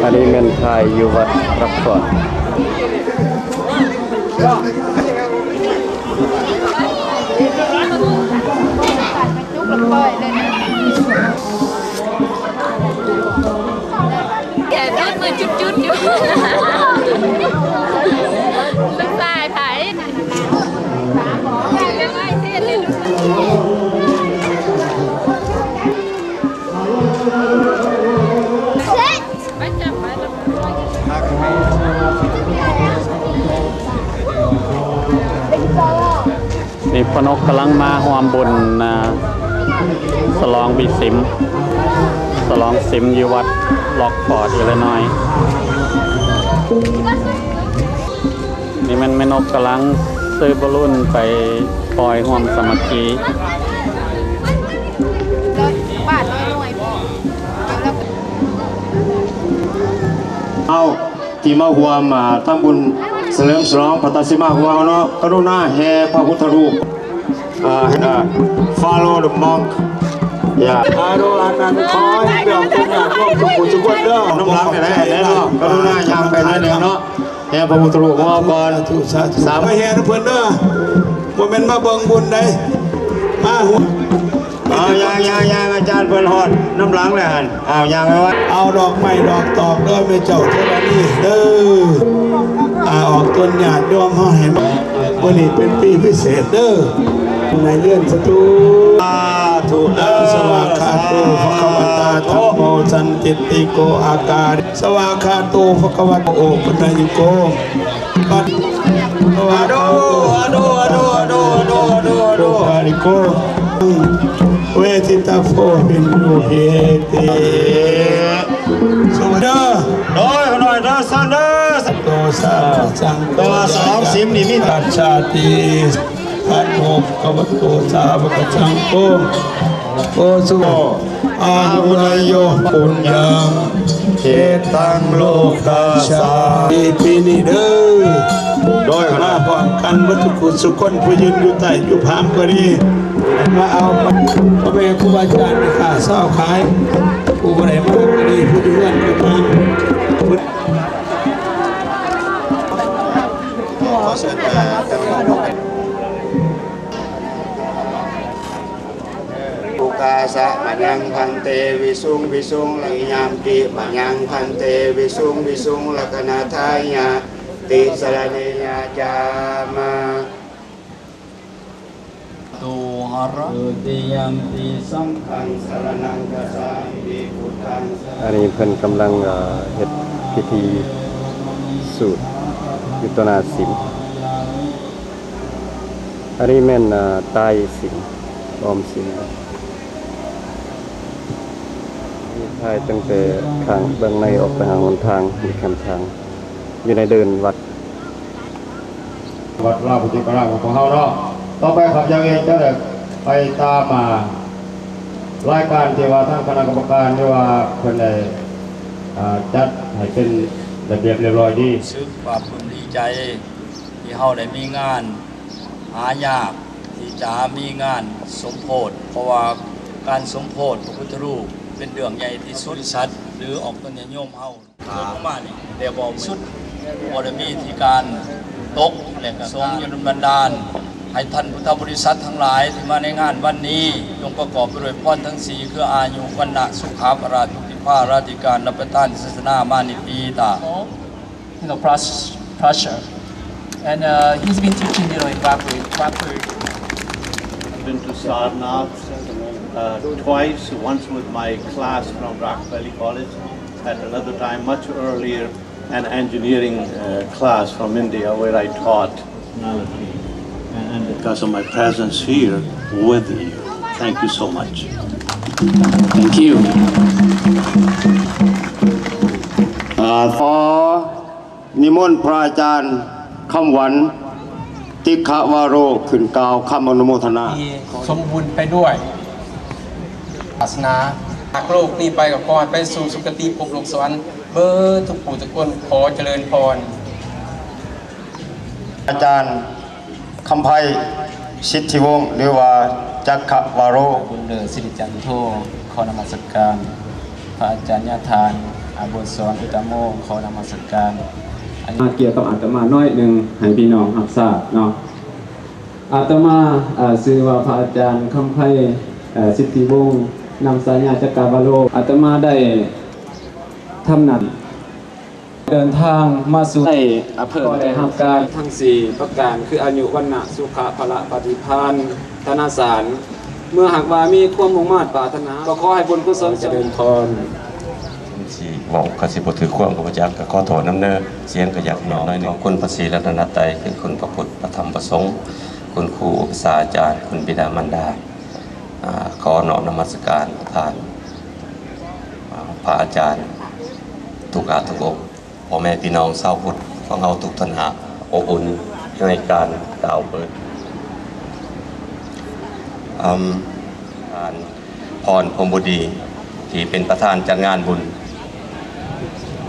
ອັນນີ້ແມ່ນຖ່າຍຢູ່ວັດລັອກຟອດ. ແກະໂດນມືຈຸດໆຢູ່ ລູກຊາຍໃຜ? ນີ້ພໍ່ນົກກຳລັງມາຮ່ວມບຸນ ອ່າ ສະຫຼອງບີຊິມ ສະຫຼອງຊິມຢູ່ວັດລັອກຟອດ ອີລິນອຍ. ນີ້ແມ່ນແມ່ນົກກຳລັງຊື້ບາລູນໄປປ່ອຍຮ່ວມສາມັກຄີ. ເອົາ ທີ່ມາຮ່ວມ ອ່າ ທຳບຸນສະເຫຼີມສະຫຼອງພັດທະສີມາຂອງເຮົາເນາະ, ກະລຸນາແຫ່ພະພຸດທະຮູບ ອ່າ ອ່າ Follow the monk. ຢ່າ ອາໂດ ອັນນັ້ນ ຂໍໃຫ້ເປັນບຸນຍາດໂຍມທຸກຜູ້ທຸກຄົນເດີ. ນຳຫຼັງນີ້ແຫຼະເນາະ, ກະລຸນາຍ່າງໄປໜ້ອຍໜຶ່ງເນາະ, ແຫ່ພະພຸດທະຮູບຂອງເຮົາກ່ອນ. ສາທຸ ສາທຸ ສາມ ໄປແຫ່ນຳເພິ່ນເດີ, ບໍ່ແມ່ນມາເບິ່ງບຸນໃດ ມາຫົວ ເອົາ ຍ່າງ ຍ່າງ ຍ່າງ ອາຈານເພິ່ນຮອດນຳຫຼັງແລ້ວຫັ້ນ. ເອົາ ຍ່າງໄປວັດ ເອົາດອກໄມ້ດອກຕອກເດີແມ່ເຈົ້າເທວະນີເດີ. ອາ ອອກຕົນຍາດໂຍມເຮົາໃຫ້ມາ ມື້ນີ້ເປັນປີພິເສດເດີ ໃນເດືອນສະຕູ. ສາທຸເດີ ສະວາຄາໂຕ ສາທຸ ພະຄະວະຕາ ທຳໂມ ສັນທິດຕິໂກ ອາກາ ສະວາຄາໂຕ ພະຄະວະໂຕ ໂອປະນາຍິໂກ ປັດ ສະວາຄາໂຕ ອາໂດ ອາໂດ ອາໂດ ອາໂດ ອາໂດ ອາໂດ ອາໂດ ອາໂດ ອາໂດ ເວທິຕາໂພ ວິນຢູ ເຫຕິ ສະວາ ເດີ ໂດຍ ໜ້ອຍເດີ ສາທຸເດີ ໂຕ ສາທຸ ສັງໂຄ ແຕ່ວ່າສະຫຼອງສິມນີ້ມີ ປັດຊາຕິ ປັດໂມ ພະຄະວະໂຕ ສາວະກະ ສັງໂຄ ໂອ ສຸ ອາຫຸເນຍໂຍ ປຸນຍັງ ເຂຕັງ ໂລກັດສາ ປີນີ້ເດີ ໂດຍ ມາພ້ອມກັນເບິດທຸກຜູ້ທຸກຄົນ ຜູ້ຢືນຢູ່ໃຕ້ຢູ່ພາມກໍດີ ມາເອົາ ພໍ່ແມ່ຄູບາອາຈານ ແມ່ຄ້າຊາວຂາຍ ຜູ້ບໍ່ໄດ້ມາກໍດີ ຜູ້ຢູ່ເຮືອນກໍຕາມ ຂໍເຊີນ ສຸກາສະມະຍັງພັນເຕ ວິສຸງ ວິສຸງ ລະຍາມປິມະຍັງພັນເຕ ວິສຸງ ວິສຸງ ລັກຂະນາທາຍະ ຕິສະລະເນຍະ ຈາມາ ໂຕຫະຣະ ທຸຕິຍຳປິ ສັງຄັງ ສະລະນັງ ກັດສາມິ ພຸດທັງ ສະລະ ອັນນີ້ເພິ່ນກຳລັງ ເອີ ເຮັດພິທີສູດຢູ່ຕໍ່ໜ້າສິມ. ອັນນີ້ແມ່ນ ອ່າ ຕ່າຍສິນ ອອມສິນ ມີຖ່າຍຕັ້ງແຕ່ຂ້າງເບື້ອງໃນອອກໄປຫາຫົນທາງ ມີແຄມທາງ ຢູ່ໃນເດີ່ນວັດ ວັດລາວປະຕິກະລາມຂອງພວກເຮົາເນາະ. ຕໍ່ໄປຂ້າພະເຈົ້າເອງຈະໄດ້ໄປຕາມ ອ່າ ລາຍການທີ່ວ່າທາງຄະນະກຳມະການ ຫຼືວ່າເພິ່ນໄດ້ ອ່າ ຈັດໃຫ້ເປັນລະບຽບລຽບຮ້ອຍດີ. ຮູ້ສຶກປາບປຶ້ມດີໃຈ ທີ່ເຮົາໄດ້ມີງານຫາຍາກທີ່ຈະມີງານສົມໂພດ ເພາະວ່າການສົມໂພດພະພຸດທະຮູບເປັນເລື່ອງໃຫຍ່ທີ່ສຸດ ບໍລິສັດ ຫຼື ອອກຕົນຍາດໂຍມເຮົາ ເກີດອອກມານີ້ ແຕ່ບໍ່ສຸດ ບໍ່ໄດ້ມີທີ່ການຕົກ ແລະ ກະສົ່ງຢູ່ດົນບັນດານ ໃຫ້ທ່ານພຸດທະບໍລິສັດທັງຫຼາຍທີ່ມາໃນງານວັນນີ້ ຈົ່ງປະກອບໄປດ້ວຍພອນທັງສີ່ ຄື ອາຍຸ ວັນນະ ສຸຂະ ພະລາ ທຸກທິພາລາທິການ ຮັບປະທານ ສາສະໜາ ມານິຕີຕາ. You know, Pras-, Prasher. And, uh, he's been teaching, you know, in Wapur, Wapur. I've been to Sarnath, uh, twice, once with my class from Rock Valley College, at another time, much earlier, an engineering, uh, class from India where I taught. And because of my presence here with you. Thank you so much. Thank you. ອ່າ ຂໍນິມົນພະອາຈານຄຳຫວັນ ຕິຂະວາໂຣ ຂຶ້ນກ່າວຄຳອະນຸໂມທະນາ. ທີ່ສົມບູນໄປດ້ວຍວາສະໜາ ຈາກໂລກນີ້ໄປກໍຂໍໃຫ້ໄປສູ່ສຸຄະຕິພົບໂລກສະຫວັນເບິດທຸກຜູ້ທຸກຄົນ. ຂໍຈະເລີນພອນ. ອາຈານຄຳໄພ ສິດທິວົງ ຫຼືວ່າ ຈັກຂະວາໂຣ. ບຸນເລີດ ສິລິຈັນໂທ ຂໍນະມັດສະການພະອາຈານຍາທ່ານ ອາ ບົດສອນອຸດຕະໂມ ຂໍນະມັດສະການ. ກ່ຽວກັບອາດຕະມາໜ້ອຍໜຶ່ງໃຫ້ພີ່ນ້ອງຮັບຊາບເນາະ. ອາດຕະມາ ເອີ ຊື່ວ່າພະອາຈານຄຳໄພ ເອີ ສິດທິວົງ ນຳສາຍາຈັກກະວາໂລ. ອາດຕະມາໄດ້ທຳໜ້າທີ່ເດີນທາງມາສູ່ໃນອຳເພີ ກໍໄດ້ຮັບການທັງສີ່ປະການ ຄືອາຍຸ ວັນນະ ສຸຂະ ພະລະ ປະຕິພານ ທະນາສານ. ເມື່ອຫາກວ່າມີຄວາມມຸ່ງມາດປາດຖະໜາ ກໍຂໍໃຫ້ບຸນກຸສົນຈະເລີນພອນ. ຊິເວົ້າກໍຊິບໍ່ຖືກຄວາມກໍບໍ່ຈັກ ກໍຂໍໂທດນຳເດີ. ສຽງກໍຢາກໜ້ອຍໜຶ່ງ. ຂອບຄຸນພະສີລັດຕະນະໄຕ ຄືຄຸນພະພຸດ ພະທຳ ພະສົງ, ຄຸນຄູອຸປັດຊາອາຈານ, ຄຸນບິດາມານດາ, ອາ ຂໍນ້ອມນະມັດສະການທ່ານ ອາ ພະອາຈານທຸກອາ ທຸກອົງ. ພໍ່ແມ່ພີ່ນ້ອງຊາວພຸດຂອງເຮົາທຸກທ່ານ ອົບອຸ່ນໃນການກ່າວເປີດ. ອາ ທ່ານ ພອນ ພົມບຸດີ ທີ່ເປັນປະທານຈັດງານບຸນ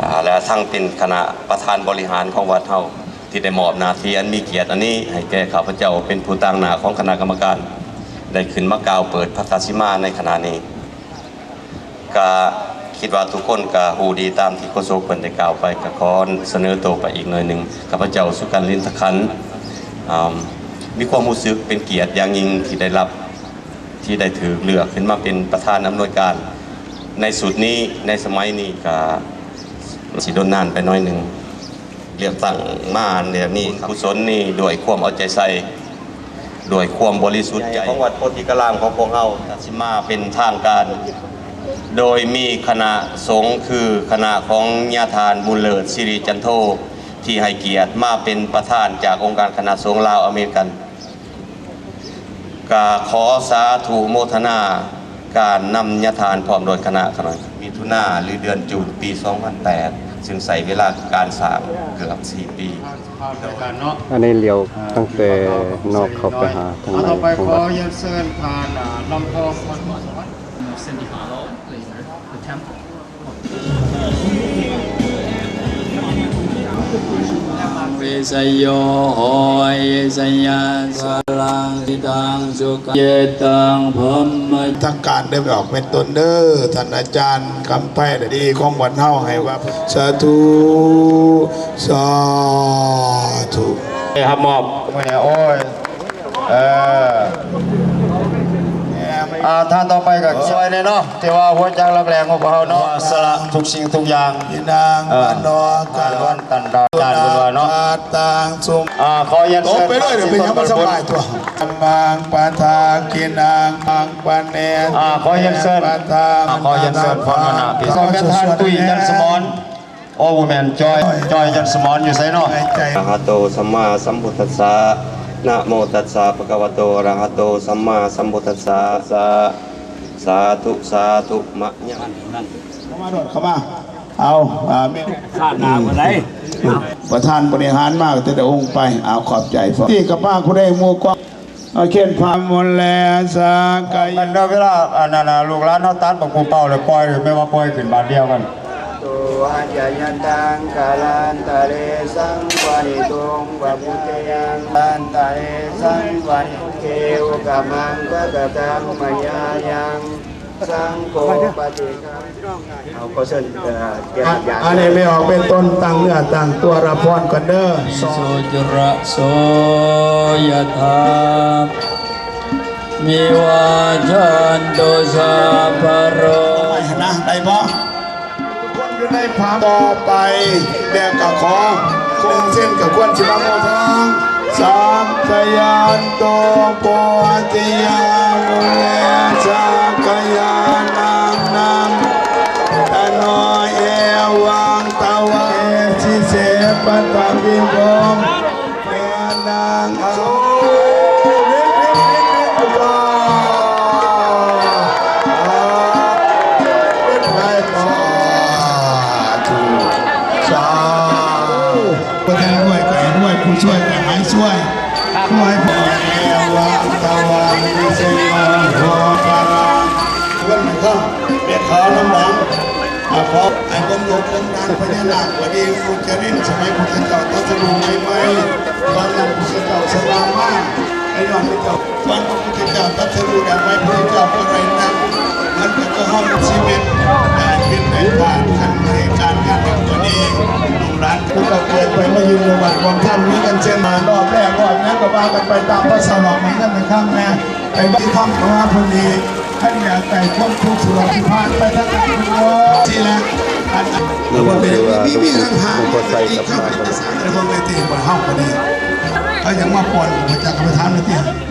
ອາ ແລະ ທັງເປັນຄະນະປະທານບໍລິຫານຂອງວັດເຮົາ ທີ່ໄດ້ມອບໜ້າທີ່ອັນມີກຽດອັນນີ້ໃຫ້ແກ່ຂ້າພະເຈົ້າເປັນຜູ້ຕາງໜ້າຂອງຄະນະກຳມະການ ໄດ້ຂຶ້ນມາກ່າວເປີດພັດທະສີມາໃນຂະນະນີ້. ກະຄິດວ່າທຸກຄົນກະຮູ້ດີຕາມທີ່ໂຄສົກເພິ່ນໄດ້ກ່າວໄປ ກະຂໍສະເໜີໂຕໄປອີກໜ້ອຍໜຶ່ງ. ຂ້າພະເຈົ້າ ສຸກັນລິນທະຄັນ ອາ ມີຄວາມຮູ້ສຶກເປັນກຽດຢ່າງຍິ່ງທີ່ໄດ້ຮັບ ທີ່ໄດ້ຖືກເລືອກຂຶ້ນມາເປັນປະທານອຳນວຍການໃນຊຸດນີ້ ໃນສະໄໝນີ້. ກະຊິດົນນານໄປໜ້ອຍໜຶ່ງ. ເລືອກຕັ້ງມາແນວນີ້ ກຸສົນນີ້ດ້ວຍຄວາມເອົາໃຈໃສ່ ດ້ວຍຄວາມບໍລິສຸດໃຈຂອງວັດໂພທິກາລາມຂອງພວກເຮົາ ກະຊິມາເປັນທາງການ ໂດຍມີຄະນະສົງ ຄືຄະນະຂອງຍາທ່ານບຸນເລີດ ສິລິຈັນໂທ ທີ່ໃຫ້ກຽດມາເປັນປະທານຈາກອົງການຄະນະສົງລາວອາເມລິກັນ. ກະຂໍສາທຸໂມທະນາການນຳຍາທ່ານພ້ອມດ້ວຍຄະນະ ຂະໜ້ອຍ ມິຖຸນາ ຫຼື ເດືອນຈູນ ປີສອງພັນແປດ ຊຶ່ງໃຊ້ເວລາການສ້າງເກືອບສີ່ປີ. ອັນນີ້ລ້ຽວຕັ້ງແຕ່ນອກເຂົ້າໄປຫາທາງໃນຂອງວັດ. ຕໍ່ໄປຂໍຮຽນເຊີນທ່ານ ອາ ລຳທອງ ພອນສະຫວັນ. ທາງການໄດ້ໄປອອກເປັນຕົນເດີ ທ່ານອາຈານຄຳໄພ ດີຂອງວັດເຮົາໃຫ້ວ່າ ສາທຸ ສາທຸ ໄດ້ຮັບມອບ ໂອ້ຍ ເອີ ອ່າ ທ່ານຕໍ່ໄປກໍຊ່ວຍແດ່ເນາະ ທີ່ວ່າຫົວຈັກຫຼັກແຫຼ່ງຂອງພວກເຮົາເນາະ ສະຫຼະທຸກສິ່ງທຸກຢ່າງ ອິນນາງ ເອີ ມະໂນ ກາ ວັນຕັນດາ ອາຈານເພິ່ນວ່າເນາະ ຕັງ ສຸມ ອ່າ ຂໍຮຽນເຊີນ ໄປເລີຍ ເປັນຫຍັງມັນສະບາຍຕົວະ ມັງ ປະທາກິນນັງ ມັງ ປະເນ ອ່າ ຂໍຮຽນເຊີນ ອ່າ ຂໍຮຽນເຊີນ ພອນມະນາ ພີ່ ຂໍແມ່ນທ່ານ ຕຸ້ຍ ຈັນສະໝອນ. ໂອ້ ບໍ່ແມ່ນ ຈອຍ ຈອຍ ຈັນສະໝອນ ຢູ່ໃສເນາະ? ອະລະຫະໂຕ ສຳມາສຳພຸດທັດສະ ນະໂມຕັດສະ ພະຄະວະໂຕ ອະລະຫະໂຕ ສຳມາສຳພຸດທັດສະ ສາ ສາທຸ ສາທຸ ມະຍັງ ເຂົ້າມາໂລດ ເຂົ້າມາ ເອົາ ອ່າ ແມ່ນ ຂ້າໜ້າບໍ່ໄດ້ ປະທານບໍລິຫານມາ ແຕ່ລະອົງໄປ ເອົາ ຂອບໃຈ ທີ່ກະປາງຜູ້ໃດໝູ່ກອງ ອາ ເຂດພາມຸນແລ ສາກາຍະ ເວລາ ອັນນັ້ນນະ ລູກຫຼານເຮົາຕັດບັກປູເປົ່າແລ້ວປ່ອຍ ແມ່ນວ່າປ່ອຍຂຶ້ນບາດດຽວກັນ ໂຕ ອາຈະຍັນຕັງ ກາລັນຕະເລ ສັງວະນິຕຸງ ປະປຸດຕິຍັງ ລັນຕະເລ ສັງວະນິ ເຄວະກະມັງ ປະກະຕັງ ມະຍາຍັງ ສັງໂຄ ປະຕິຄັງ ເອົາ ຂໍເຊີນ ເອີ ອາ ອັນນີ້ແມ່ອອກເປັນຕົນຕັ້ງເນື້ອຕັ້ງຕົວ ຮັບພອນກ່ອນເດີ ໂສ ຈຸລະໂສ ຍະຖາ ວິວາຈັນຕຸ ສັບພະໂລ ໄປຫັ້ນນະ ໄດ້ບໍ່? ຄົນຢູ່ໃນພາບຕໍ່ໄປ ແລ້ວກໍຂໍຄົງເຊັ່ນກັບຄວນຊິມາໂມທະນາ ສັບພະຍັນຕຸ ໂພທິຍາ ມຸເນ ສັກກະຍານັງ ນັນ ຕະໂນ ເອວັງ ຕະວັງ ເອ ຊິເສ ປັດຕະວິໂວ ເອ ນັງ ໂສ ວິດ ວິດ ວິດ ວິດ ສາ ສາ ທຸ ສາ ຜູ້ທີ່ລວຍກໍໃຫ້ລວຍ ຜູ້ຊ່ວຍກໍໃຫ້ຊ່ວຍ ຂໍໃຫ້ຜູ້ແກ່ວາງຕາວາງມີໄຊຍອນຫົວພະລາ ເພິ່ນໃຫ້ເຂົາເປັນຂາວນຳຫຼັງ ອາ ຂໍໃຫ້ເບິ່ງລູກເບິ່ງຫຼານພະຍານາກກໍດີ ອຸດຈະລິນ ສະໄໝພຸດທະເຈົ້າຕັດສະຮູ້ໃໝ່ໆ ຕອນນັ້ນພຸດທະເຈົ້າສະຫວ່າງມາ ໄປຍ້ອນພະເຈົ້າ ຕອນພະພຸດທະເຈົ້າຕັດສະຮູ້ແລ້ວ ໄວ້ພະເຈົ້າບໍ່ໄດ້ນັ່ງ ມັນກໍເຮົາຊີວິດ ເປັນໃນບ້ານ ຄັນໃນການງານແບບຕົວນີ້ ລູກຫຼານຜູ້ເກົ່າເກີດໄປມາຢູ່ໃນວັດຂອງທ່ານ ມີກັນເຊັ່ນມາ ຮອບແລກຮອບຫຍັງກໍວ່າກັນໄປຕາມພາສາ ຮອບໃນນັ້ນໃນຄັ້ງແມ່ ໄປບັດຄຳຂອງເຮົາເພິ່ນນີ້ ໃຫ້ແກ່ໃຈຄວາມທຸກສຸກທີ່ຜ່ານໄປທັງນັ້ນເນາະ ທີ່ລະ ອັນ ແລ້ວກໍເປັນມີ ມີ ມີທັງທາງ ທີ່ເຂົ້າໄປສານ ແລະ ພວກແມ່ເຕະບອນເຮົາກໍດີ ເຂົາຍັງມາປ້ອນ ບໍ່ຈັກກໍໄປຖາມແມ່ເຕະ